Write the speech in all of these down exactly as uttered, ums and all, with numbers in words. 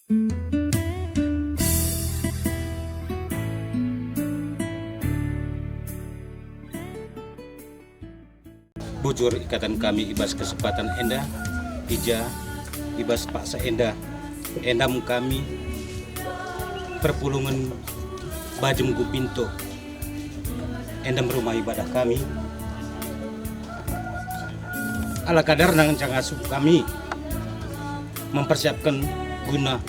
Bujur ikataken kami i bas kesempatan enda, i ja, i bas paksa enda, enda me kami perpulungen Bajem Gupinto, enda me rumah ibadah kami. Ala kadarna ngenca ngasup kami mempersiapken guna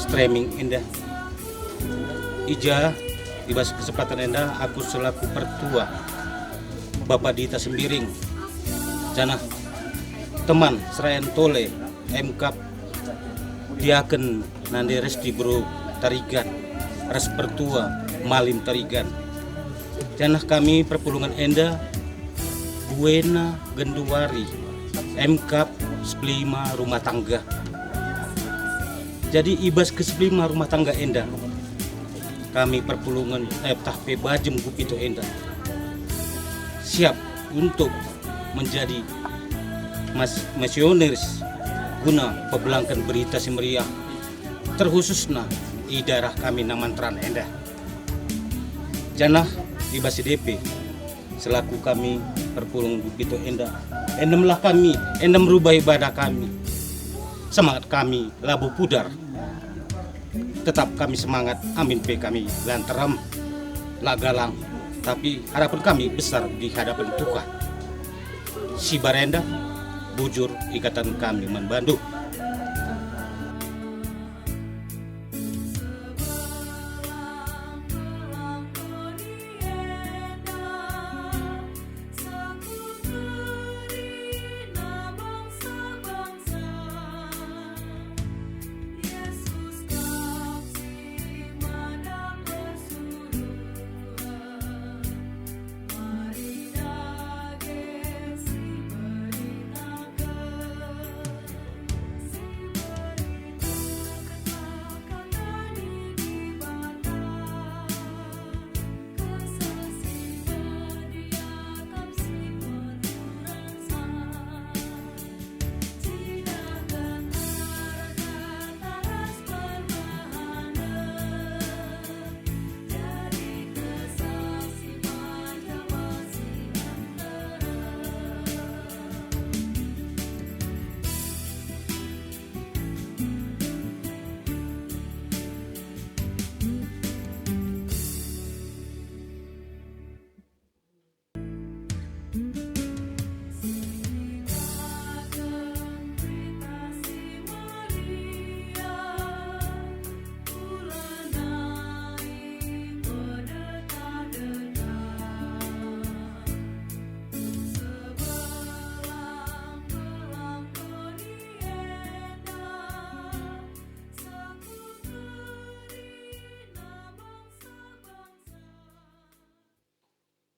streaming enda. I ja, i bas kesempatan enda, aku selaku pertua Bapa Dita Sembiring, janah teman Serayan Tole, M Kap, Diaken Nande Resti Bro Tarigan, ras pertua Malim Tarigan. Janah kami perpulungen enda buena genduari, M Kap, sepelima rumah tangga. Jadi i bas kesepelima rumah tangga enda, kami perpulungen, eh, tah pe Bajem Gupinto enda siap untuk menjadi mas-, misionaris guna pebelangken Berita Si Meriah, terkhususna i daerah kami Namanteran enda. Janah i bas si depe, selaku kami perpulungen Gupinto enda, endemlah kami, endem rubah ibadah kami. Semangat kami labo pudar. Tetap kami semangat, amin pe kami la nterem, la galang, tapi harapen kami besar di hadapan Tuhan. Si barenda, bujur ikataken kami man bandu.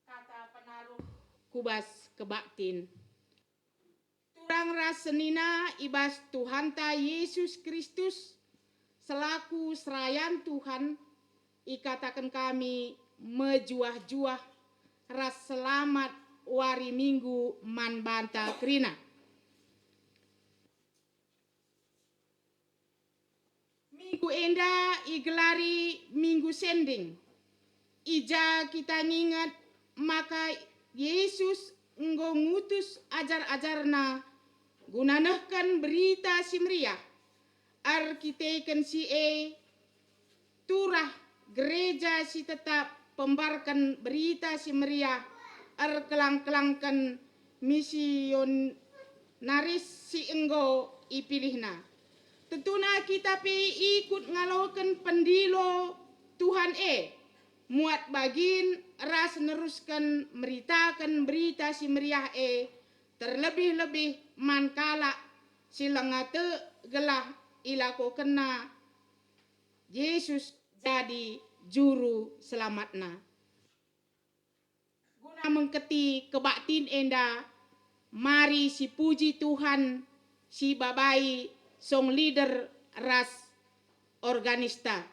Kata penaruh ku bas kebaktin. Turang ras senina i bas Tuhanta Yesus Kristus selaku serayan Tuhan, ikataken kami mejuah-juah ras selamat wari Minggu man banta kerina. Minggu enda igelari Minggu Sending. I ja kita nginget maka Jesus enggo ngutus ajar-ajarNa guna nehken Berita Si Meriah. Erkiteken si e, turah gereja si tetap pembarken Berita Si Meriah erkelang-kelangken misionaris si enggo ipilihna. Tentuna kita pe ikut ngaloken pendilo Tuhan e, muat bagin ras nerusken meritaken Berita Si Meriah e, terlebih-lebih man kalak si langa tek gelah ilakokenna Jesus jadi Juru Selamatna. Guna mengketi kebaktin enda, mari sipuji Tuhan, sibabai song leader ras organista.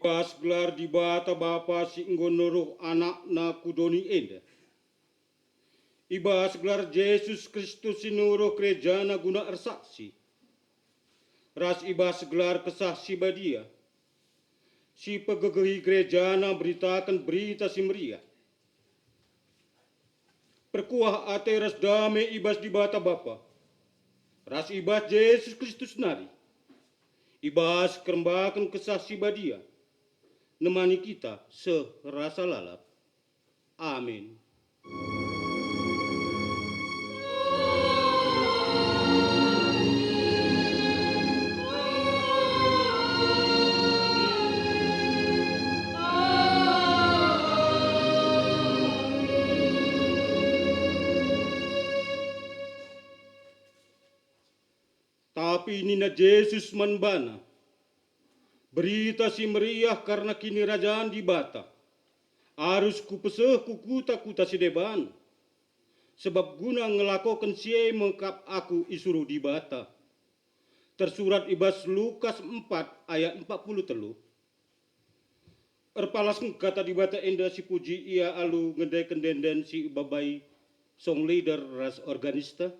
bas gelar Dibata Bapa si enggo nuruh AnakNa ku doni enda, i bas gelar Jesus Kristus si nuruh gerejana guna ersaksi, ras i bas gelar Kesah Si Badia, si pegegehi gerejana mberitaken Berita Si Meriah. Perkuah ate ras dame i bas Dibata Bapa, ras i bas Jesus Kristus nari, i bas kerembaken Kesah Si Badia, nemani kita seh rasa lalap. Amin. Tapi nina Jesus man bana, "Berita Si Meriah kerna Kinirajan Dibata arus kupeseh ku kuta-kuta si deban, sabap guna ngelakoken si e me kap Aku isuruh Dibata." Tersurat i bas Lukas empat ayat empat puluh telu. Erpalasken Kata Dibata enda sipuji ia alu ngendeken ende-enden si ibabai song leader ras organista.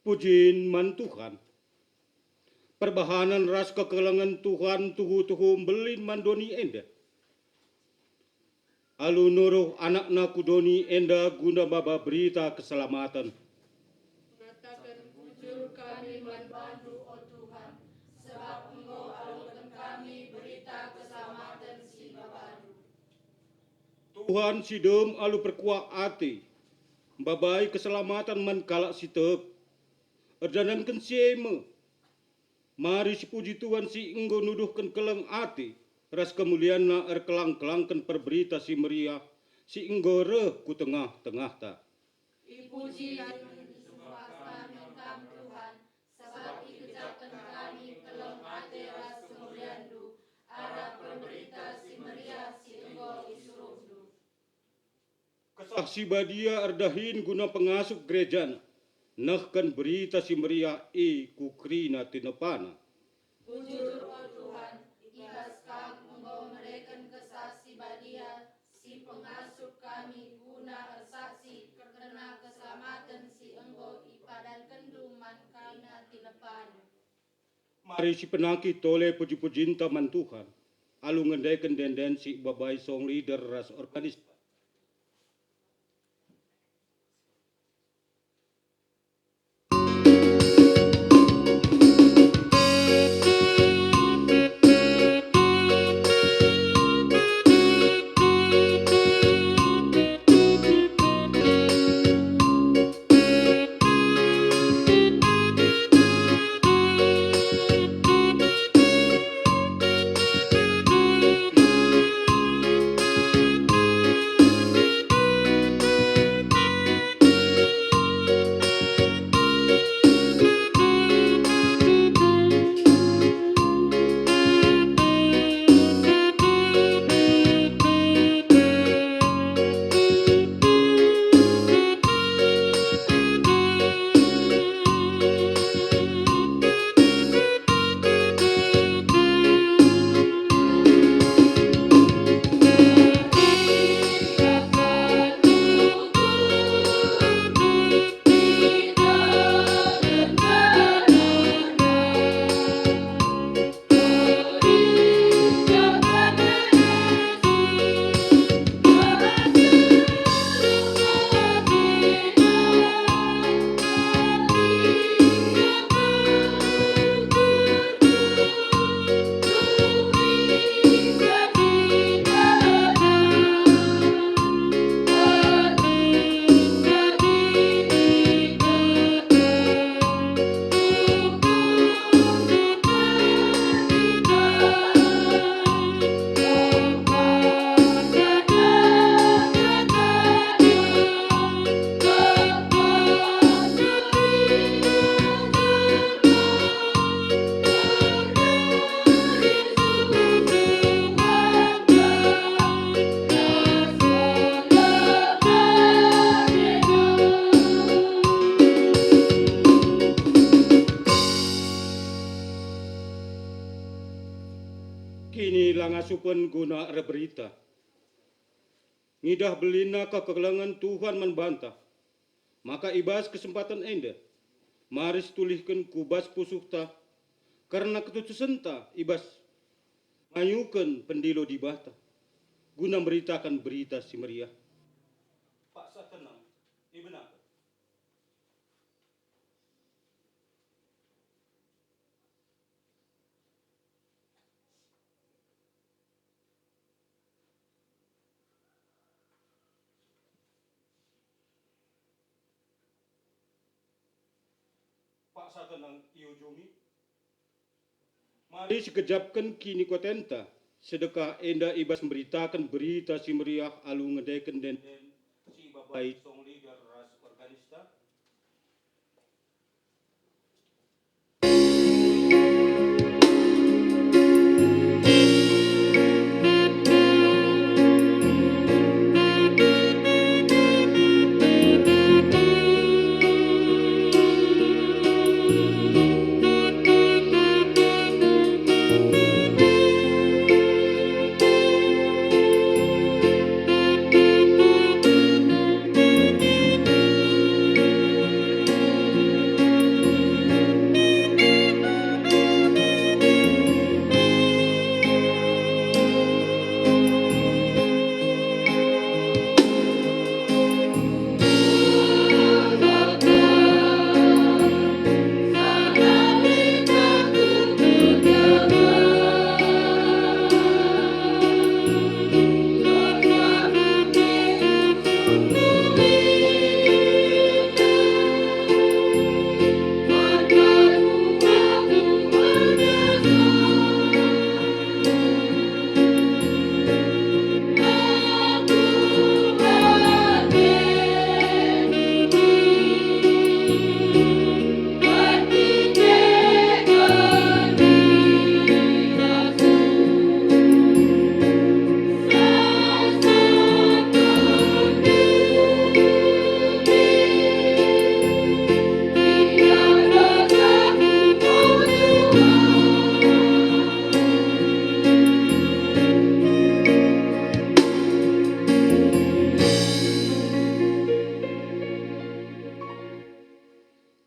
Pujin man Tuhan. Perbahanen ras kekelengen Tuhan tuhu-tuhu mbelin man doni enda, alu nuruh AnakNa ku doni enda guna maba berita keselamaten. Ngataken bujur kami man baNdu, o Tuhan, sabap enggo aloken kami berita keselamaten si ibabaNdu. Tuhan si dem alu perkuah ate, mbabai keselamaten man kalak si tek. Erdandanken si e me, mari sipuji Tuhan si enggo nuduhken keleng ate ras kemulianNa erkelang-kelangken perberita si meriah si enggo reh ku tengah-tengahta. Ipuji isumpah kami Kam, Tuhan, sabap ikejapken kami keleng ate ras kemulianNdu arah perberita si meriah si enggo isuruhNdu. Kesah Si Badia erdahin guna pengasup gerejana, nehken berita si meriah e ku kerina tinepana. Bujur, o Tuhan, i bas Kam enggo mereken Kesah Si Badia si pengasup kami guna ersaksi kerna keselamaten si enggo ipadankenNdu man kerina tinepaNdu. Mari sipenangkih tole puji-pujinta man Tuhan, alu ngendeken ende-enden si ibabai song leader ras organista. Pengasupen guna erberita. Ngidah belinna kekelengen Tuhan man banta, maka i bas kesempaten enda, mari situlihken ku bas pusuhta kerna ketutusenta i bas ngayuken pendilo Dibata guna mberitaken Berita Si Meriah. Paksa tenang, ibenaken. Paksa tenang iujungi. Mari sikejapken kinikuatenta, sedekah enda i bas mberitaken Berita Si Meriah alu ngendeken ende-enden si ibabai song leader ras organista.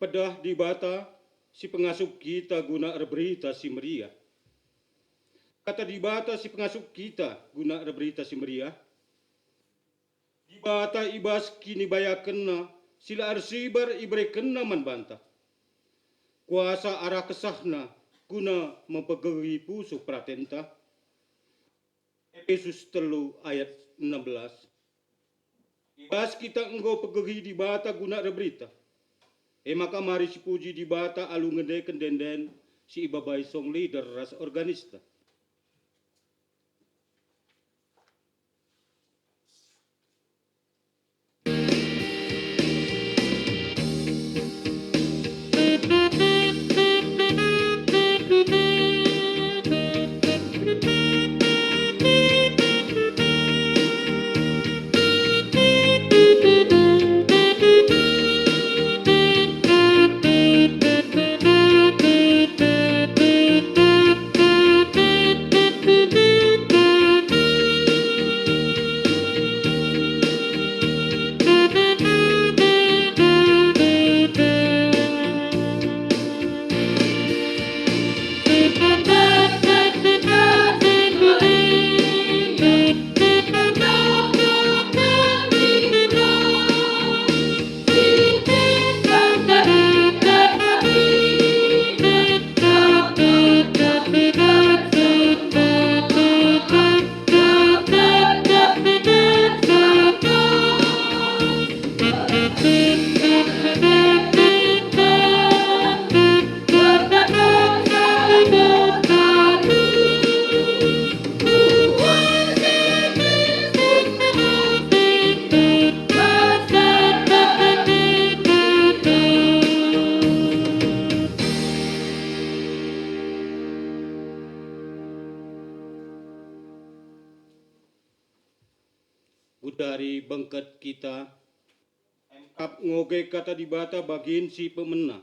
Pedah Dibata si pengasup kita guna erberita si meriah. Kata Dibata si pengasup kita guna erberita si meriah. Dibata i bas kinibayakenNa si la ersibar iberekenNa man banta kuasa arah kesahNa guna mpegegehi pusuh peratenta. Epesus telu ayat enam belas. I bas kita enggo pegegehi Dibata guna erberita. E maka mari sipuji Dibata alu ngendeken ende-enden si ibabai song leader ras organista. Genduari bengket kita emkap ngoge Kata Dibata bagin si pemena,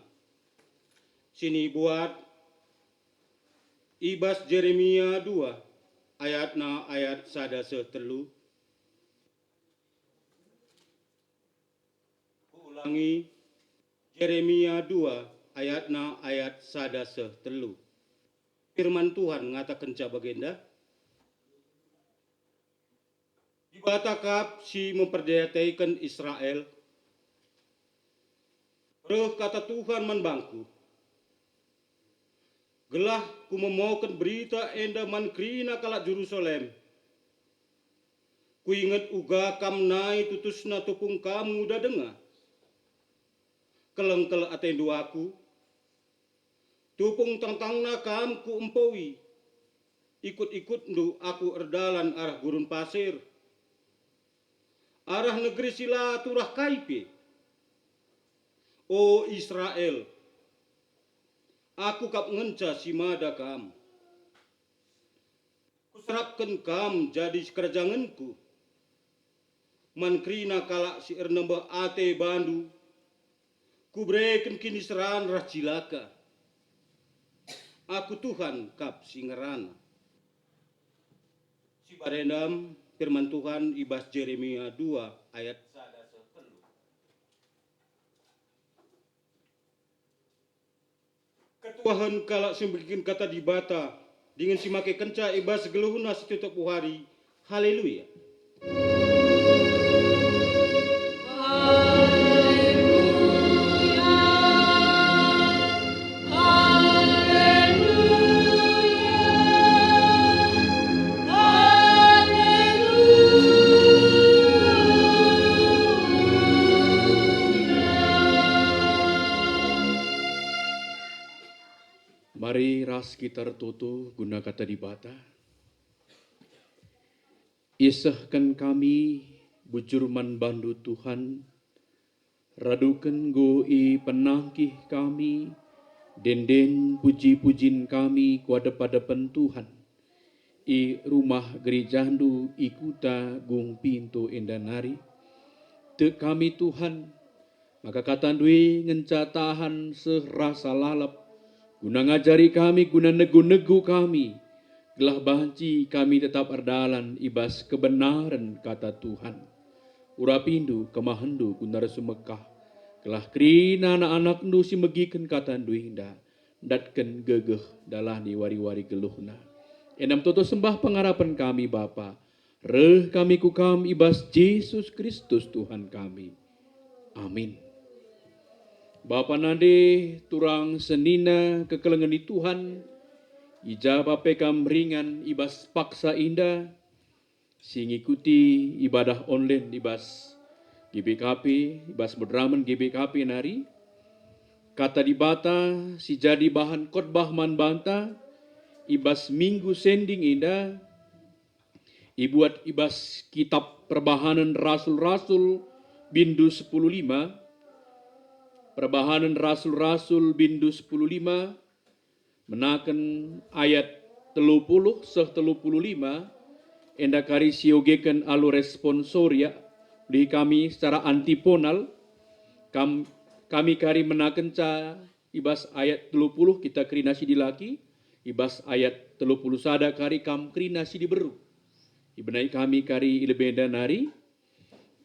si nibuat i bas Jeremia dua ayatna ayat sada seh telu. Kuulangi, Jeremia dua ayatna ayat sada seh telu. Firman Tuhan ngatakenca bagenda, Dibata kap si memperdiateken Israel. Reh kata Tuhan man bangku, gelah kumemoken berita enda man kerina kalak Jerusalem. Kuinget uga kam nai tutusna tupung kam nguda denga. Keleng kal atendu aku, tupung tangtangna kam kuempoi. Ikut-ikutndu aku erdalan arah gurun pasir, arah negeri si la turah kai pe. O Israel, aku kap ngenca si mada kam. Kuserapken kam jadi sikerajangenku. Man kerina kalak si ernembeh ate bandu, kubereken kiniseran ras cilaka. Aku Tuhan kap si ngerana. Si badendam firman Tuhan i bas Jeremia dua ayat sada seh telu. Ketuahen kalak si megiken kata Dibata, dingen si makekenca i bas geluhna si totop wari. Haleluya! Mari ras kita ertoto guna kata Dibata. Isehken kami bujur man bandu Tuhan, raduken enggo ipenangkih kami denden puji-pujin kami ku adep-adepen Tuhan i rumah gerijandu i kuta Gung Pinto enda nari. Tek kami Tuhan, maka katandu e ngenca tahan seh rasa lalap, guna ngajari kami, guna negu-negu kami, gelah banci kami tetap erdalan i bas kebenaren kata Tuhan. Urapindu kemahenndu guna ersemekah, gelah kerina anak-anakndu si megiken katandu enda ndatken gegeh ndalani wari-wari geluhna. Enda me toto sembah pengarapen kami, Bapa. Reh kami ku Kam i bas Jesus Kristus Tuhan kami. Amin. Bapa nande turang senina kekelengen i Tuhan, i ja pe kam ringan i bas paksa enda, si ngikuti ibadah online i bas G B K P, i bas Medramen G B K P nari. Kata Dibata si jadi bahan khotbah man banta i bas minggu sending enda, ibuat i bas kitap Perbahanen Rasul-Rasul bindu sepuluh lima, Perbahanen Rasul-Rasul bindu sepuluh lima, menaken ayat telu puluh seh telu puluh lima, enda kari siogeken alu responsoria, ulihi kami secara antiponal, kam-, kami kari menakenca i bas ayat telu puluh kita kerina si dilaki, i bas ayat telu puluh sada kari kam kerina si diberu. Ibenai kami kari i lebe enda nari,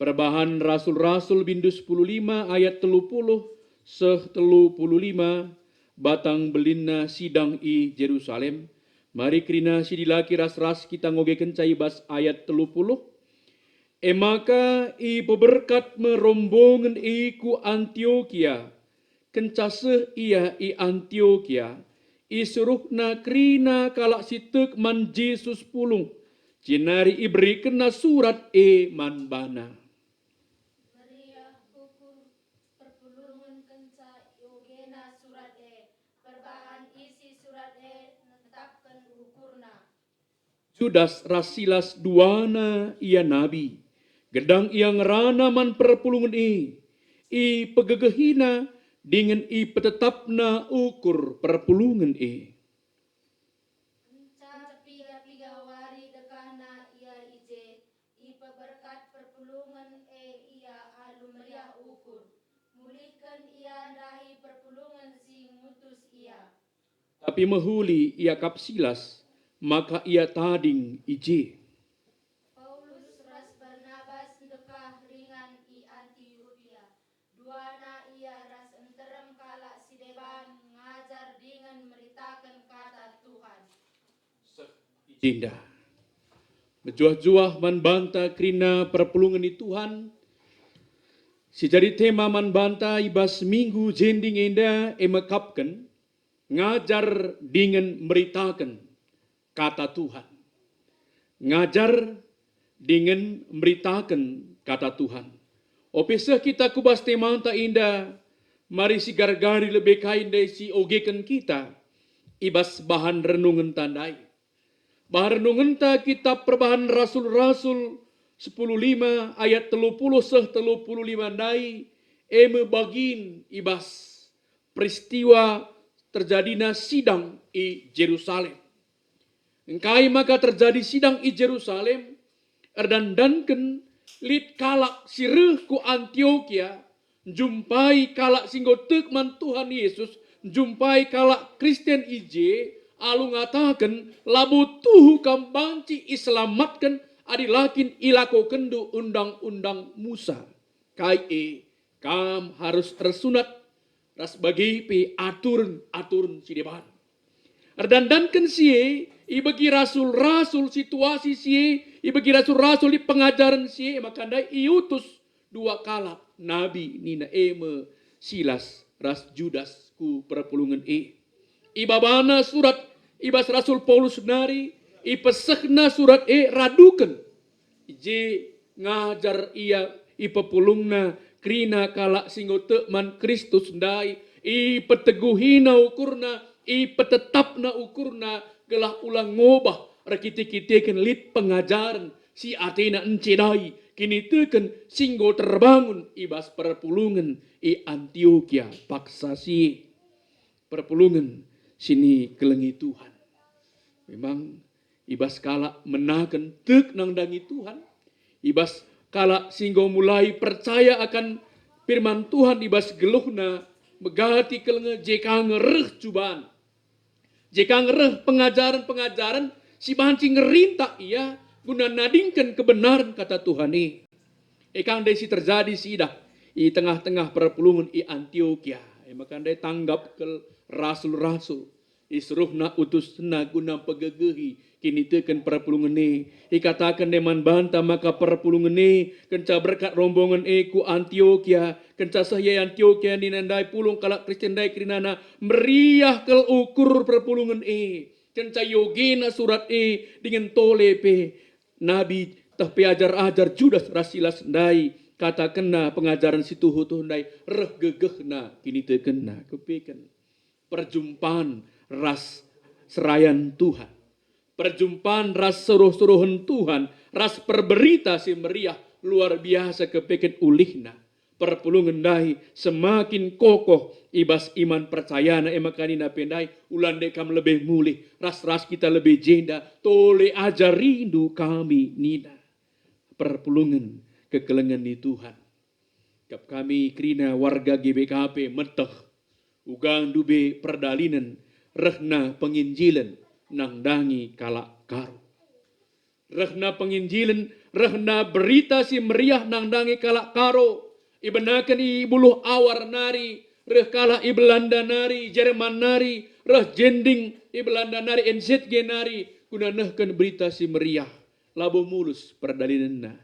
Perbahan Rasul-Rasul bindu sepuluh lima ayat telu puluh seh telu puluh lima, batang belinna sidang i Jerusalem. Mari kerina si dilaki ras-ras kita ngogekenca i bas ayat telu puluh. E maka ipeberkat me rombongen e ku Antiokia. Kenca seh ia i Antiokia, isuruhna kerina kalak si tek man Jesus pulung, jenari iberikenna surat e man bana. Meriah ukur perpulungen kenca iogena surat e, perbahan isi surat e netapken ukurna. Judas ras Silas duana ia nabi, gedang ia ngerana man perpulungen e, ipegegehina dingen ipetetapna ukur perpulungen e. Kenca piga-piga wari dekahna ia i je, ipeberkat perpulungen e ia alu meriah ukur. Mulihken ia ndahi perpulungen si ngutus ia. Tapi mehuli iakap Silas, maka ia tading i je. Paulus ras Barnabas ndekah ringan i Antiokia. Duana ia ras nterem kalak si deban ngajar dingen meritaken kata Tuhan. Seh i jenda. Mejuah-juah man banta kerina perpulungen ni Tuhan, si jadi tema man banta i bas minggu jending enda e mekapken, ngajar dingen meritaken kata Tuhan. Ngajar dingen meritaken kata Tuhan. Ope seh kita ku bas temanta enda, mari sigargari lebe kai ndai si ogeken kita i bas bahan renungenta ndai. Bahan renungenta Kitap Perbahanen Rasul-Rasul sepuluh lima ayat telu puluh seh telu puluh lima ndai, e me bagin i bas peristiwa terjadina sidang i Jerusalem. Engkai maka terjadi sidang i Jerusalem? Erdandanken lit kalak si reh ku Antiokia, njumpai kalak si enggo tek man Tuhan Yesus, njumpai kalak Kristen i je, alu ngataken, "Labo tuhu kam banci iselamatken adi la kin ilakokenndu Undang-undang Musa. Kai e, kam harus ersunat ras bage pe aturen-aturen si deban." Erdandanken si e, ibegi rasul-rasul situasi si e, ibegi rasul-rasul lit pengajaren si e, maka ndai iutus dua kalak nabi nina e me Silas ras Judas ku perpulungen e. Ibabana surat i bas Rasul Paulus nari, ipesehna surat e raduken. I je ngajar ia, ipepulungna kerina kalak si enggo tek man Kristus ndai, ipeteguhina ukurna, ipetetapna ukurna, gelah ulang ngobah erkite-kiteken lit pengajaren si atena nce ndai, kiniteken si enggo terbangun i bas perpulungen i Antiokia paksa si e. Perpulungen si nikelengi Tuhan. Memang i bas kalak menaken tek nandangi Tuhan, i bas kalak si enggo mulai percaya akan firman Tuhan i bas geluhna, megati kelengen je ka nge reh cuban. Je ka nge reh pengajaren-pengajaren si banci ngerintak ia guna nadingken kebenaren kata Tuhan e. E ka ndai si terjadi siidah i tengah-tengah perpulungen i Antiokia. E maka ndai tanggap kal rasul-rasul. Isuruhna utusna guna mpegegehi kiniteken perpulungen e. Ikataken ndai man banta maka perpulungen e kenca berkat rombongen e ku Antiokia. Kenca seh ia i Antiokia nina ndai pulung kalak Kristen ndai kerinana, meriah kal ukur perpulungen e. Kenca iogena surat e dingen tole pe nabi teh pe ajar-ajar Judas ras Silas ndai, katakenna pengajaren si tuhu-tuhu ndai, reh gegehna kinitekenna. Kepeken perjumpan ras serayan Tuhan, perjumpan ras suruh-suruhen Tuhan, ras perberita si meriah luar biasa kepeken ulihna. Perpulungen ndai semakin kokoh i bas iman percayana, e maka nina pe ndai, "Ula ndai kam lebe mulih, ras-ras kita lebe jenda, tole ajarindu kami," nina. Perpulungen kekelengen ni Tuhan. Kap kami kerina warga G B K P meteh, uga ndube perdalinen rehna penginjilen nandangi kalak Karo. Rehna penginjilen, rehna berita si meriah nandangi kalak Karo. Ibenaken i Buluh Awar nari, reh kalak i Belanda nari, Jerman nari, reh jending i Belanda nari, N Z G nari, guna nehken berita si meriah. Labo mulus perdalinenna.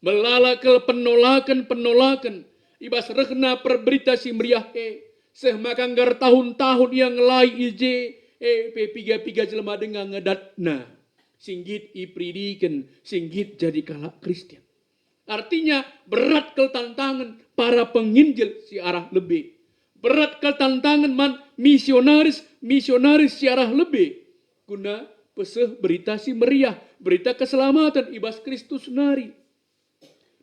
Melala kal penolaken-penolaken i bas rehna perberita si meriah e, seh maka enggo ertahun-tahun ia ngelai i je, e pe piga-piga jelma denga ngedatna. Si nggit iperidiken, si nggit jadi kalak Kristen. Artinya, berat kal tantangen para penginjil si arah lebe. Berat kal tantangen man misionaris-misionaris si arah lebe. Guna peseh berita si meriah, berita keselamaten i bas Kristus nari.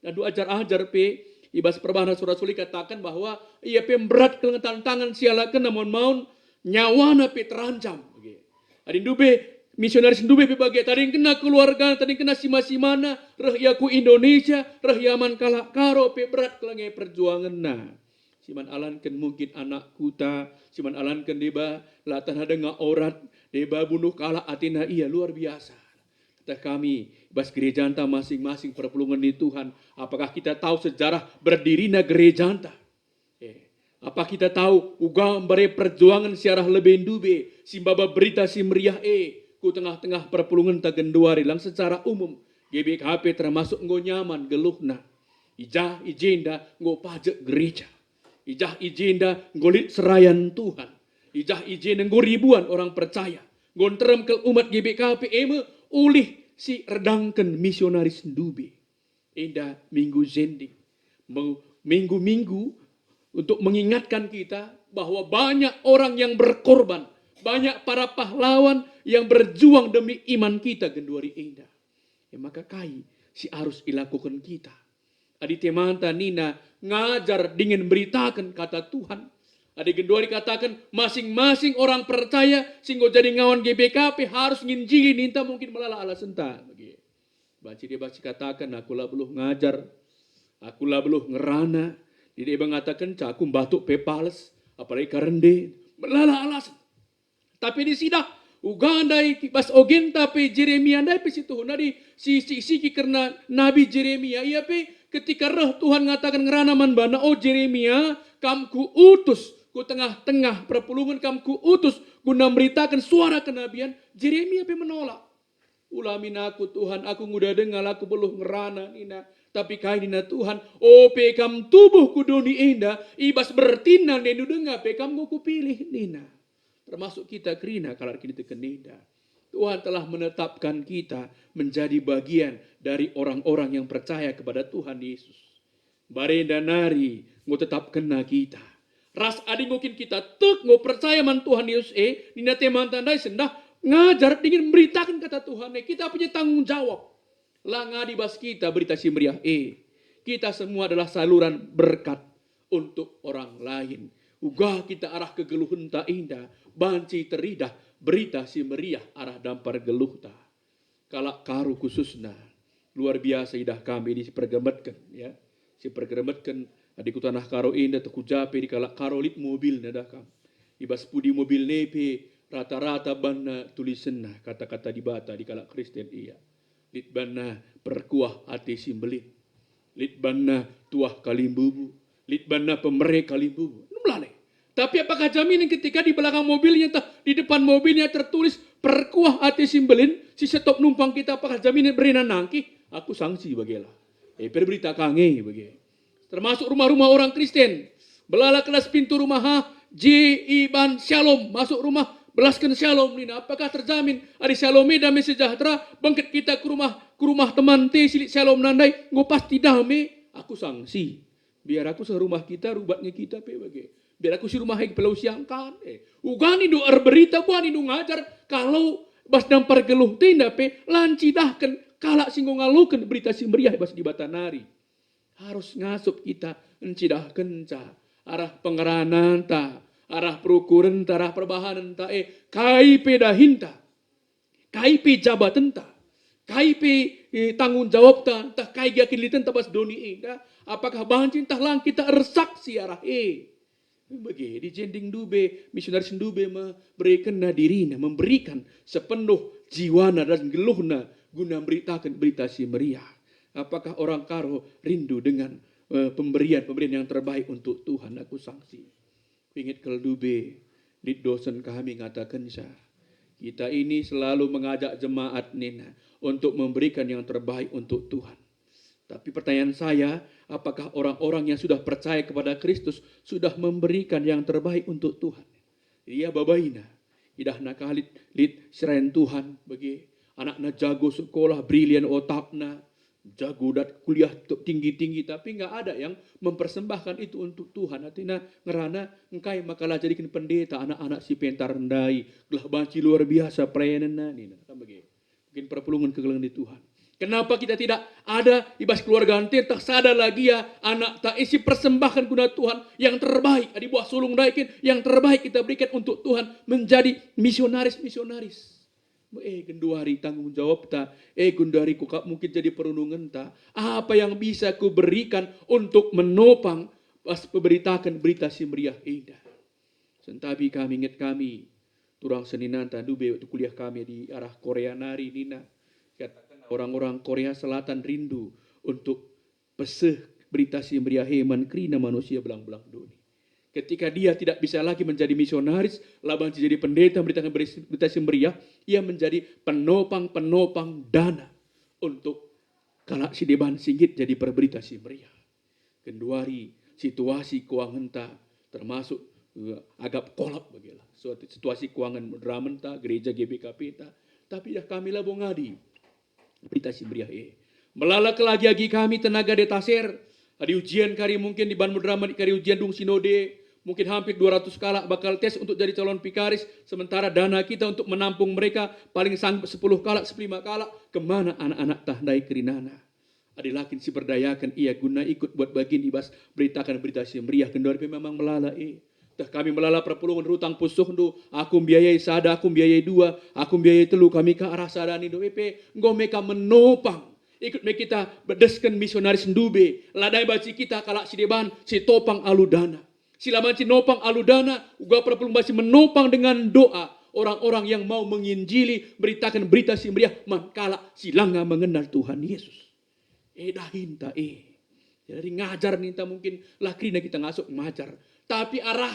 Alu ajar-ajar pe i bas Perbahan Rasul-Rasul ikataken bahwa ia pe mberat kal tantangen si ialakena, maun-maun nyawana pe terancam. Adi ndube misionaris ndube pe bage, tadingkenna keluarga, tadingkenna sima-simana, reh ia ku Indonesia, reh ia man kalak Karo pe berat kal nge perjuangenna. Si man alanken mungkin anak kuta, si man alanken deba, la tanah denga orat, Deba bunuh kalak atena ia luar biasa. Tah kami, bas gerejanta masing-masing perpulungen ni Tuhan, apakah kita tahu sejarah berdirina gerejanta? Eh, apa kita tahu uga mbare perjuangan si arah lebe ndube, si maba berita si meriah e, ku tengah-tengah perpulungenta genduari lang secara umum, G B K P termasuk enggo nyaman geluhna. I jah i jenda enggo pajek gereja. I jah i jenda enggo lit serayan Tuhan. I jah i jenda enggo ribuan orang percaya. Enggo nterem kal umat G B K P e me ulih si erdangken misionaris ndube. Enda minggu zending. Minggu-minggu untuk mengingatkan kita bahwa banyak orang yang berkorban, banyak para pahlawan yang berjuang demi iman kita genduari enda. E maka kai si arus ilakuken kita? Adi temanta nina ngajar dingen mberitaken kata Tuhan. Adi genduari kataken masing-masing orang percaya si enggo jadi ngawan G B K P harus nginjili ninta mungkin melala alasenta. Bagi. Banci deba sikataken, "Aku la beluh ngajar, aku la beluh ngerana." Deba ngataken, "Aku mbatuk pe pales, apalagi karende." Melala alasen. Tapi disidah, uga ndai bas ogenta pe Jeremia ndai pe si tuhu nadi si siki kerna Nabi Jeremia. Ia pe ketika reh Tuhan ngataken ngerana man bana, "O Jeremia, kam kuutus ku tengah-tengah perpulungen, kam kuutus guna mberitaken suara kenabian." Jeremia pe menolak. "Ula min aku, Tuhan, aku nguda denga la aku beluh ngerana," nina. Tapi kai nina Tuhan? "Ope kam tubuh ku doni enda, i bas bertinna ndendu denga pe kam enggo kupilih," nina. Termasuk kita kerina kalak kiniteken enda. Tuhan telah menetapkan kita menjadi bagian dari orang-orang yang percaya kepada Tuhan Yesus. Barenda nari enggo tetapkenna kita. Ras adi enggo kin kita tek enggo percaya man Tuhan Yesus e, nina temanta ndai sendah ngajar dingen mberitaken kata Tuhan e, kita punya tanggung jawab. La ngadi bas kita berita si meriah e. Kita semua adalah saluran berkat untuk orang lain. Uga kita arah kegeluhenta enda banci teridah berita si meriah arah dampar geluhta. Kalak Karo khususna, luar biasa idah kami di si pergemetken, ya. Si pergemetken, adi ku tanah Karo enda, teh ku ja pe di kalak Karo lit mobilna, idah kam. I bas pudi mobilna pe rata-rata banna tulisenna kata-kata Dibata di kalak Kristen ia. Lit banna perkuah ate si mbelin. Lit banna tuah kalimbubu, lit banna pemere kalimbubu. Melala. Tapi apakah jaminan ketika di belakang mobilnya, tah di depan mobilnya tertulis perkuah ate si mbelin, si setop numpang kita, apakah jaminan berena nangkih? Aku sangsi bagela. Eh, perberita kange bage. Termasuk rumah-rumah orang Kristen. Belala kelas pintu rumah ha, je iban syalom, masuk rumah, belasken syalom nina. Apakah terjamin adi syalom e damai sejahtera, bengket kita ku rumah, ku rumah teman te silit syalom nandai, enggo pasti damai? Aku sangsi. Biar aku seh rumah kita, rubat nge kita pe bage. Biar aku si rumah e pelau siangkan. Eh, uga nindu erberita, uga nindu ngajar, kalau bas dampar geluh tenda pe lancidahken kalak si enggo ngaloken berita si meriah bas Dibata nari. Arus ngasup kita ncidahkenca arah pengerananta, arah perukurenta, arah perbahanenta, eh, kai pe dahinta, kai pe jabatenta, kai pe, eh, tanggung jawabta, ntah kai gia kinilitenta bas doni enda, apakah banci ntah lang kita ersaksi arah e? Bage, di jending ndube, misionaris ndube meberekenna dirina, memberikan sepenuh jiwana dan geluhna guna mberitaken berita si meriah. Apakah orang Karo rindu dengan, eh, pemberian-pemberian yang terbaik untuk Tuhan? Aku sangsi. Kuinget kal ndube, lit dosen kami ngatakenca, kita ini selalu mengajak jemaat nina untuk memberikan yang terbaik untuk Tuhan. Tapi pertanyaan saya, apakah orang-orang yang sudah percaya kepada Kristus sudah memberikan yang terbaik untuk Tuhan? Ia babaina, idahna kalit lit serayan Tuhan bage, anakna jago sekolah, brilian otakna, jago dat kuliah tinggi-tinggi, tapi nggak ada yang mempersembahkan itu untuk Tuhan. Artinya ngerana engkai maka la jadiken pendeta anak-anak si pentar ndai, gelah banci luar biasa pelayanenna, nina. Kan bage. Mungkin perpulungen kegelengen di Tuhan. Kenapa kita tidak ada i bas keluarga ntah sada lagi ya anak ta isi persembahkan guna Tuhan yang terbaik, adi buah sulung ndai kin yang terbaik kita berikan untuk Tuhan menjadi misionaris-misionaris. Eh, genduari tanggung jawabta, eh, genduari kuakap mungkin jadi perunungenta. Apa yang bisa kuberikan untuk menopang pas pemberitakan berita si meriah enda? Sentabi kami, inget kami, turang seninanta ndube waktu kuliah kami di arah Korea nari nina, katakenna orang-orang Korea Selatan rindu untuk peseh Berita Si Meriah e man kerina manusia belang-belang doni. Ketika dia tidak bisa lagi menjadi misionaris, la banci jadi pendeta memberitakan Berita Si Meriah, ia menjadi penopang-penopang dana untuk kalak si deban si nggit jadi perberita si meriah. Genduari situasi keuangenta termasuk, eh, agap kolap bagila. Suatu situasi keuangan mudramenta, gereja G B K P-ta. Tapi idah kami labo ngadi Berita Si Meriah e. Melala kal agi-agi kami tenaga detaser, adi ujian kari mungkin di ban mudramen kari ujian dung sinode, mungkin hampir dua ratus kalak bakal tes untuk jadi calon vikaris, sementara dana kita untuk menampung mereka paling sanggup sepuluh kalak, sepuluh lima kalak, kemana anak-anak tah ndai kerinana? Adi la kin si perdayaken ia guna ikut buat bagin i bas beritaken Berita Si Meriah, genduari pe memang melala e. Teh kami melala perpulungen rutang pusuhndu, aku mbiayai sada, aku mbiayai dua, aku mbiayai telu, kami ka arah sada nindu e pe, enggo me kam menopang. Ikut me kita bedesken misionaris ndube, la ndai banci kita kalak si deban, si topang alu dana. Si la banci nopang alu dana, uga perpulungen banci menopang dengan doa orang-orang yang mau menginjili, beritaken Berita Si Meriah man kalak si langa mengenal Tuhan Yesus. E dahinta e. Jadi ngajar ninta mungkin la kerina kita ngasup ngajar. Tapi arah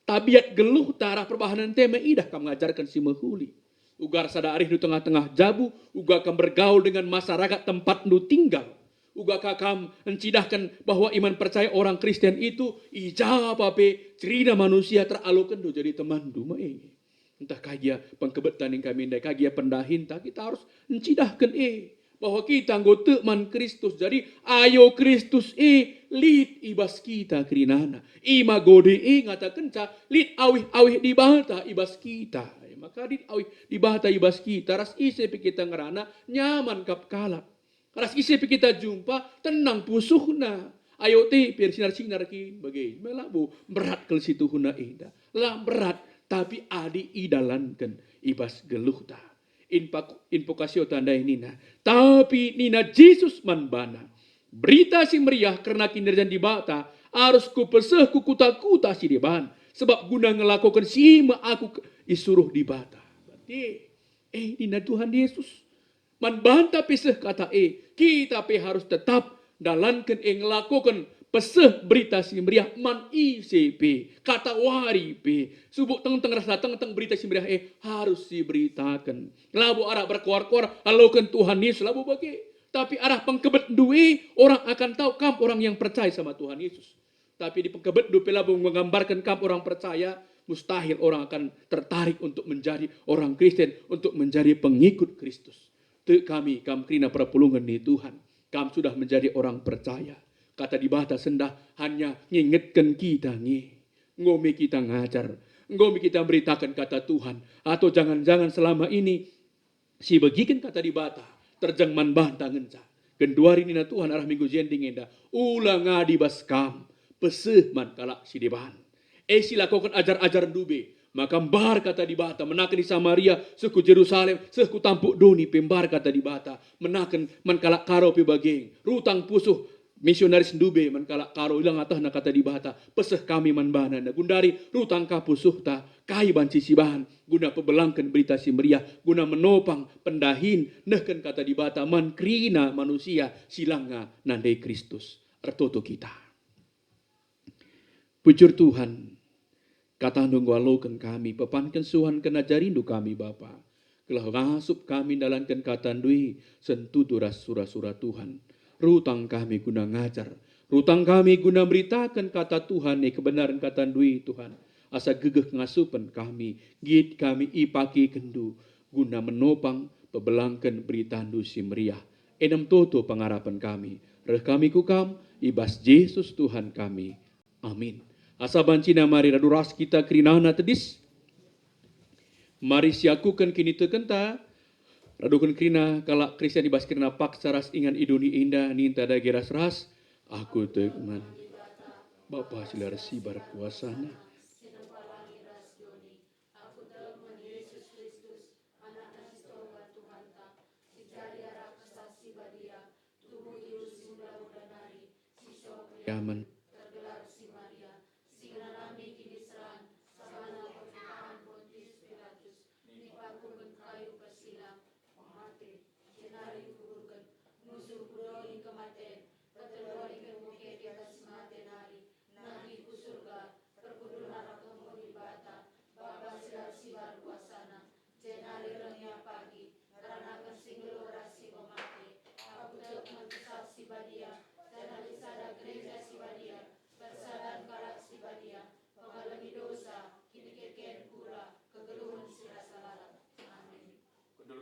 tabiat geluhta, arah perbahanenta me idah kam ngajarken si mehuli. Uga sada arihndu tengah-tengah jabu, uga kam bergaul dengan masyarakat tempatndu tinggal. Uga ka kam encidahken bahwa iman percaya orang Kristen itu i ja pe cerina manusia teralokenndu jadi temanndu me e. Ntah kai gia pengkebetta ning kami ndai, kai gia pendahinta, kita harus ncidahken e, bahwa kita enggo tek man Kristus. Jadi ayo Kristus e lit i bas kita kerinana. Ima gode e ngatakenca lit awih-awih Dibata i bas kita. E maka lit awih Dibata i bas kita, ras ise pe kita ngerana, nyaman kap kalak. Ras ise pe kita jumpa, tenang pusuhna. Ayo te pe ersinar-sinar kin bage. Me labo berat kal situhuna enda. La berat, tapi adi idalanken i bas geluhta. Inpak-, invokasio tandai nina, tapi nina Jesus man bana, Berita Si Meriah kerna Kinirajan Dibata arus kupeseh ku kuta-kuta si deban, sebab guna ngelakoken si me aku ke-, isuruh Dibata. Berarti, eh, nina Tuhan Yesus, man banta pe seh kata e, kita pe harus tetap ndalanken e, ngelakoken peseh Berita Si Meriah man ise pe, katawari pe. Subuk tengteng ras la tengteng Berita Si Meriah e harus siberitaken. Labo arah berkoar-koar aloken Tuhan Yesus, labo bage. Tapi arah pengkebetndu e, orang akan tahu kam orang yang percaya sama Tuhan Yesus. Tapi adi pengkebetndu pe labo menggambarken kam orang percaya, mustahil orang akan tertarik untuk menjadi orang Kristen, untuk menjadi pengikut Kristus. Tek kami, kam kerina perpulungen ni Tuhan. Kam sudah menjadi orang percaya. Kata Dibata sendah hanya ngingetken kita nge. Enggo me kita ngajar, enggo me kita mberitaken kata Tuhan. Atau jangan-jangan selama ini sibegiken kata Dibata terjeng man banta ngenca. Genduari nina Tuhan arah minggu si ending enda, ula ngadi bas kam, peseh man kalak si deban. E silakoken ajar-ajarndu be, maka mbar kata Dibata, menaken i Samaria, seh ku Jerusalem, seh ku tampuk doni pe mbar kata Dibata, menaken man kalak Karo pe bage, rutang pusuh misionarisndu be man kalak Karo, ilang atehna kata Dibata, peseh kami man bana, gundari rutang ka pusuhta, kai banci sibahan guna pebelangken Berita Si Meriah, guna menopang, pendahin, nehken kata Dibata man kerina manusia si langa nandai Kristus. Ertoto kita. Bujur Tuhan, kataNdu enggo aloken kami, pepanken suhan ken ajarindu kami, Bapa, gelah ngasup kami ndalanken kataNdu e sentudu ras sura-sura Tuhan. Rutang kami guna ngajar, rutang kami guna mberitaken kata Tuhan e, kebenaren kataNdu e, Tuhan, asa gegeh ngasupen kami, nggit kami ipakekenNdu guna menopang pebelangken beritaNdu si meriah. Enem toto pengarapen kami, reh kami ku Kam, i bas Jesus Tuhan kami. Amin. Asa bancina mari radu ras kita kerinana tedis. Mari siakuken kinitekenta, raduken kerina kalak Kristen i bas kerina paksa ras ingan i doni enda, ninta dage ras-ras, "Aku tek man Bapa si la ersibar kuasaNa." Aku tek man Jesus Kristus, AnakNa si tonggal Tuhanta, si jadi arah Kesah Si Badia, tubuh i urus si mula-mula nari, si song Yaman, tergelar si Maria, si ngalami kiniseran, sabana pemerintahan Pontius Pilatus,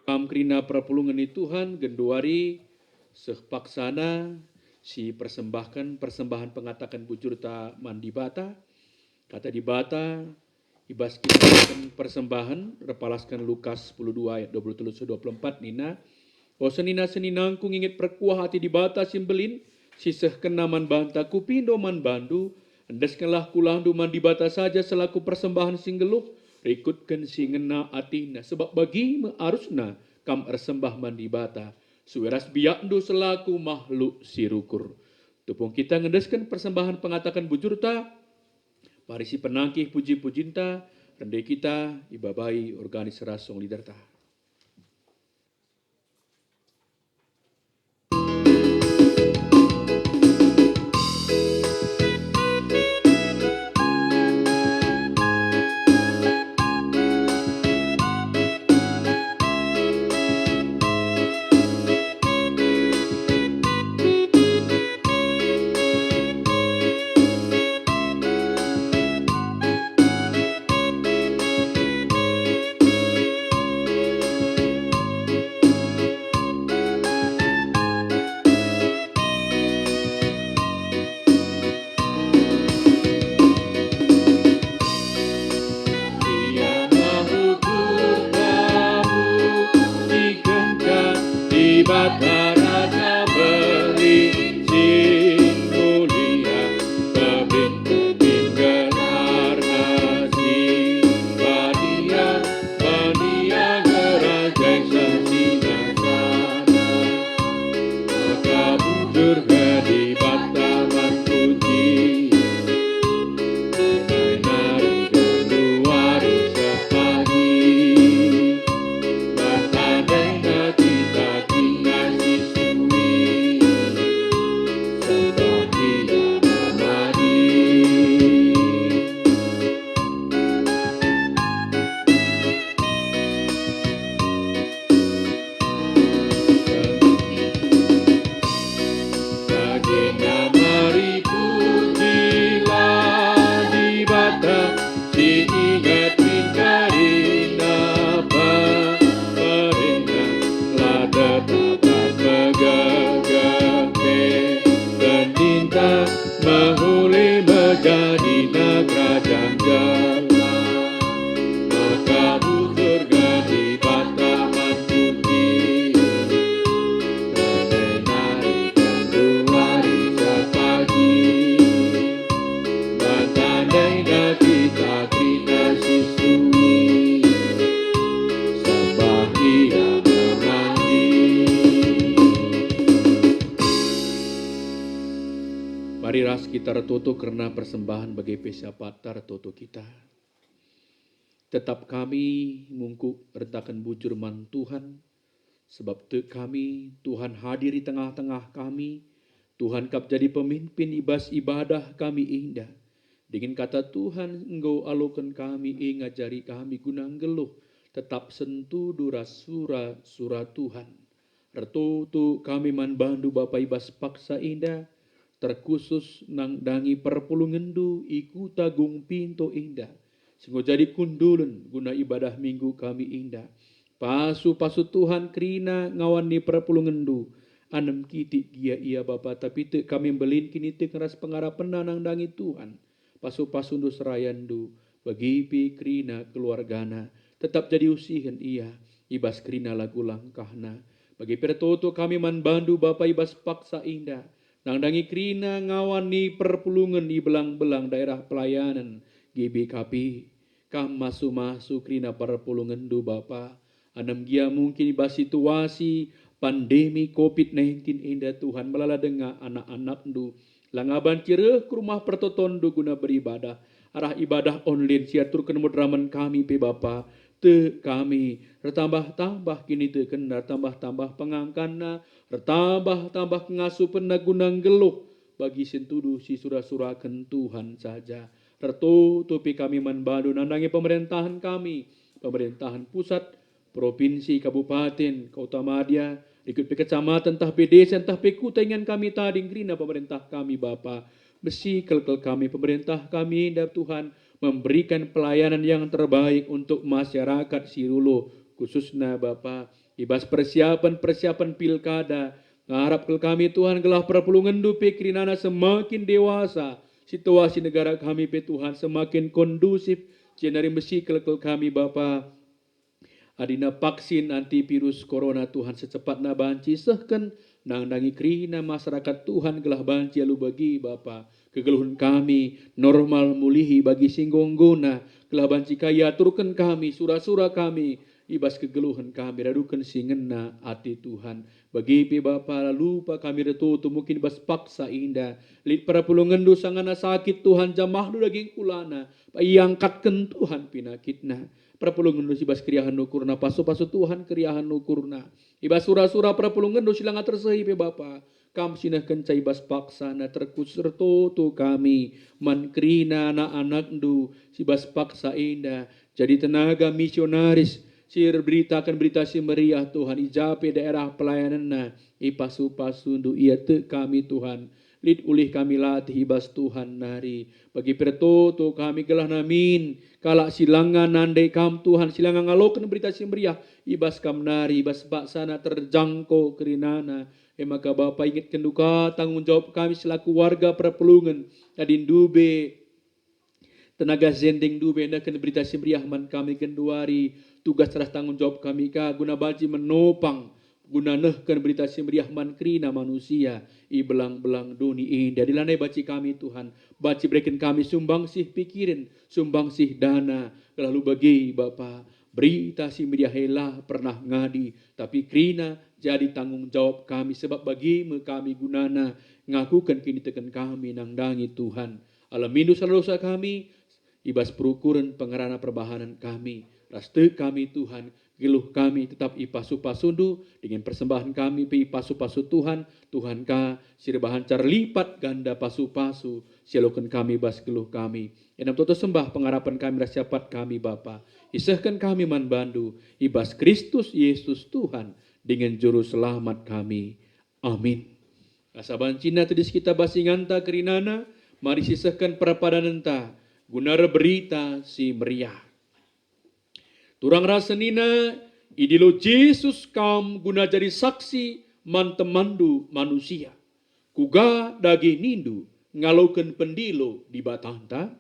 Kam kerina perpulungen ni Tuhan, genduari seh paksana si persembahken persembahen pengataken bujurta man Dibata. Kata Dibata i bas kitaken persembahen, erpalasken Lukas sepuluh dua ayat dua puluh telu seh dua puluh empat nina, "O senina-seninangku, nginget perkuah ate Dibata si mbelin, si sehkenna man banta kupindo man bandu, endeskenlah kulahndu man Dibata saja selaku persembahen si nggeluh, rikutken si ngena ateNa, sebab bagi me arusna kam ersembah man Dibata, sue ras biakndu selaku mahluk si rukur." Tupung kita ngendesken persembahen pengataken bujurta, mari sipenangkih puji-pujinta, rende kita ibabai organis ras song leaderta. Ia menghukum kamu, ikenca Dibata Raja beli si mulia, tebing-tebing gelarNa si badia, badia gelar Raja i sinasana. Maka bujur nge Dibata man puji. Nari genduari sepagi, maka denga kita tinggal si sui, sembah Ia madi. Dagingna mari pujilah Dibata, si inget min kerina pemberenna, la tetap ras megegeh pe. Keninta mehuli mejadina kerajaan Dibata. Maka bujur nge Dibata man puji. Lebe nari genduari sepagi, maka denga kita kerina si sui, sembah Ia madi. Mari ras kita ertoto kerna persembahen bage pe siapanta ertoto kita. Tetap kami mungkuk erdahin bujur man Tuhan, sebab tek kami Tuhan hadir i tengah-tengah kami. Tuhan kap jadi pemimpin i bas ibadah kami enda. Dingen kata Tuhan enggo aloken kami, e ngajari kami guna nggeluh tetap sentudu ras sura-sura Tuhan. Ertoto kami man bandu Bapa i bas paksa enda, terkhusus nandangi perpulungenndu i kuta Gung Pinto enda, si enggo jadi kundulen guna ibadah Minggu kami enda. Pasu-pasu Tuhan kerina ngawan ni perpulungenndu, anem kitik gia ia Bapa, tapi tek kami mbelin kiniteken ras pengarapenna nandangi Tuhan. Pasu-pasundu serayandu, bagi pe kerina keluargana, tetap jadi usihen ia i bas kerina lagu langkahna. Bagi pe ertoto kami man bandu Bapa i bas paksa enda, nandangi kerina ngawan ni perpulungen i belang-belang daerah pelayanen G B K P. Kam masu-masu kerina perpulungenndu Bapa, anem gia mungkin i bas situasi pandemi covid nineteen enda Tuhan melala denga anak-anakndu, langa banci reh ku rumah pertotonndu guna beribadah, arah ibadah online si aturken moderamen kami pe Bapa, tek kami, ertambah-tambah kinitekenna, ertambah-tambah pengangkanna, ertambah-tambah pengasupenna guna nggeluh bagi sentudu si sura-suraken Tuhan saja. Ertoto pe kami man bandu nandangi pemerentahen kami, pemerentahen pusat, provinsi, kabupaten, kota madya, rikut pe kecamatan ntah pe desa ntah pe kuta ingan kami tading kerina pemerentah kami Bapa. Besi kel-kel kami pemerentah kami enda Tuhan, memberikan pelayanan yang terbaik untuk masyarakat si Rulo, khususna Bapa, I bas persiapen-persiapen pilkada, ngarap kal kami, Tuhan, gelah perpulungenndu pe kerinana semakin dewasa, situasi negara kami pe, Tuhan, semakin kondusif, jenari mesikel kal kami, Bapa. Adina vaksin antivirus corona, Tuhan, secepatna banci sehken nandangi kerina masyarakat, Tuhan, gelah banci alu bagi, Bapa. Kegeluhen kami normal mulihi bagi si enggo-enggona, gelah banci ka iaturken kami, sura-sura kami, i bas kegeluhen kami, raduken si ngena ate, Tuhan. Bagi pe, Bapa, la lupa kami ertoto mungkin i bas paksa enda. Lit perpulungenndu sangana sakit, Tuhan, jamahndu dage engkulana, iangkatken, Tuhan, penakitna. Perpulungenndu si bas keriahen ukurna, pasu-pasu, Tuhan, keriahen ukurna. I bas sura-sura perpulungenndu si langa tersehi pe, Bapa, Kam si nehkenca i bas paksana. Terkhusus ertoto kami man kerina anak-anakndu si bas paksa enda, jadi tenaga misionaris si erberitaken Berita Si Meriah, Tuhan, i ja pe daerah pelayanenna, ipasu-pasundu ia. Tek kami, Tuhan, lit ulih kami latih i bas Tuhan nari. Bagi pe ertoto kami gelah namin kalak si langa nandai Kam, Tuhan, si langa ngaloken Berita Si Meriah i bas Kam nari, i bas paksana terjangko kerinana. E maka, Bapa, ingetkenndu ka tanggung jawab kami selaku warga perpulungen, adi ndube tenaga sending, ndube nehken Berita Si Meriah man kami genduari. Tugas ras tanggung jawab kami ka guna banci menopang, guna nehken Berita Si Meriah man kerina manusia i belang-belang doni enda. Adi lanai banci kami, Tuhan, banci bereken kami sumbangsih pikiren, sumbangsih dana, gelah alu bagi, Bapa, Berita Si Meriah e la pernah ngadi, tapi kerina jadi tanggung jawab kami, sebab bagi me kami gunana ngakuken kiniteken kami nandangi, Tuhan. Alamindu sala dosa kami, i bas perukuren pengerana perbahanen kami, ras tek kami, Tuhan, geluh kami tetap ipasu-pasundu, dingen persembahen kami pe ipasu-pasu Tuhan, Tuhan ka si erbahanca erlipat ganda pasu-pasu si ialoken kami bas geluh kami. Enda me toto sembah pengarapen kami ras siapat kami, Bapa. Isehken kami man bandu, i bas Kristus Yesus Tuhan dingen Juru Selamat kami. Amin. Asa bancinna tedis kita bas inganta kerinana, mari sisehken perpadanenta guna erberita si meriah. Turang ras senina, idilo Jesus kam guna jadi saksi man temanndu manusia. Kuga dage nindu ngaloken pendilo Dibatanta?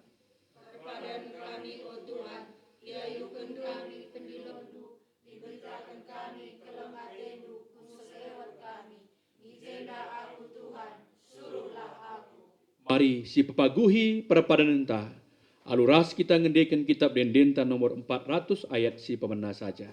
Perpadan kami, o Tuhan, iayuken kami pendilondu, iberitaken kami keleng atendu, enggo selewet kami. I jenda aku, Tuhan, suruhlah aku. Mari sipepaguhi perpadanenta, alu ras kita ngendeken Kitab Ende-Endenta nomor empat ratus ayat si pemena saja.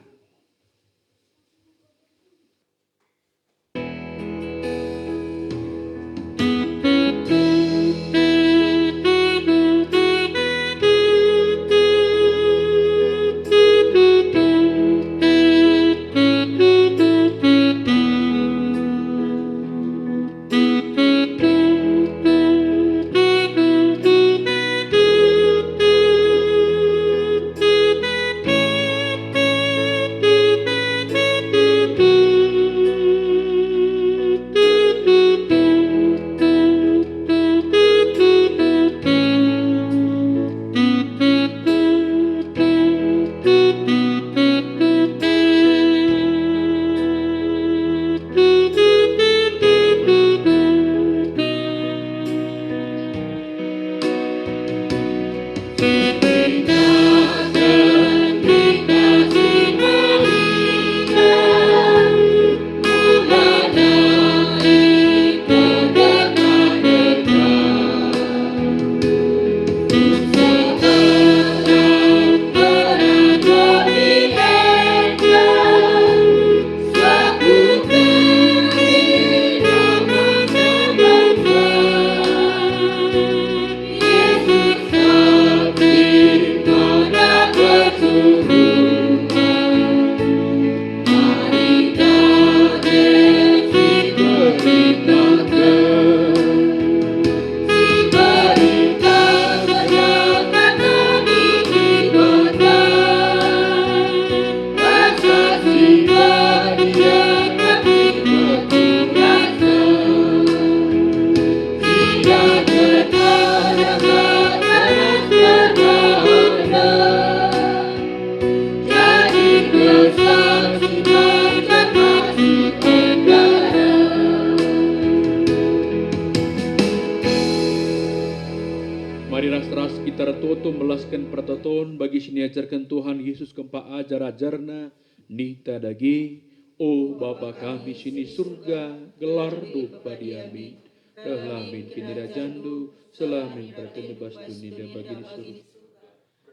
Bagi si niajarken Tuhan Yesus kempak ajar-ajarNa, nina dage, "O Bapa kami si ni Surga, gelarNdu padiamin. Reh la min kinirajanNdu, seh la min beratNdu bas doni enda bagi ni Surga.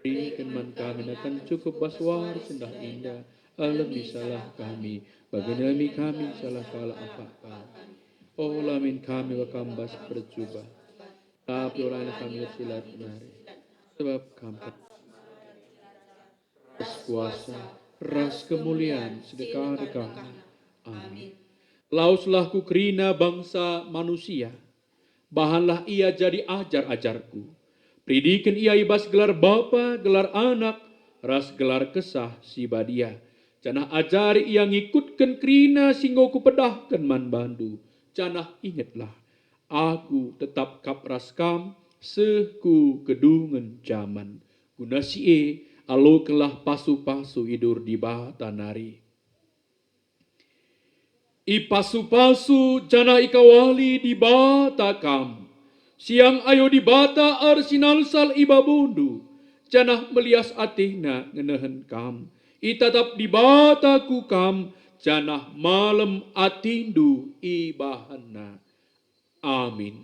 Beriken man kami nakan cukup bas wari sendah enda. Alemi salah kami, bagi nalemi kami salah kalak empak kami. Ola min kami bekam bas percuban, tapi ola kami ersilat nari, sebab Kam ras kuasa, ras kemulian sedeka-dekana. Amin. Laweslah ku kerina bangsa manusia, bahanlah ia jadi ajar-ajarKu. Peridiken ia i bas gelar Bapa, gelar Anak, ras gelar Kesah Si Badia, janah ajari ia ngikutken kerina si enggo Kupedahken man bandu. Janah ingetlah, Aku tetap kap ras kam seh ku kedungen jaman. Guna si e, alokenlah pasu-pasu idur Dibata nari. Ipasu-pasu janah ikawali Dibata kam. Siang ayo Dibata ersinalsal i babondu, janah melias ateNa ngenehen kam. Itatap Dibata ku kam, janah malem atendu ibahanNa. Amin.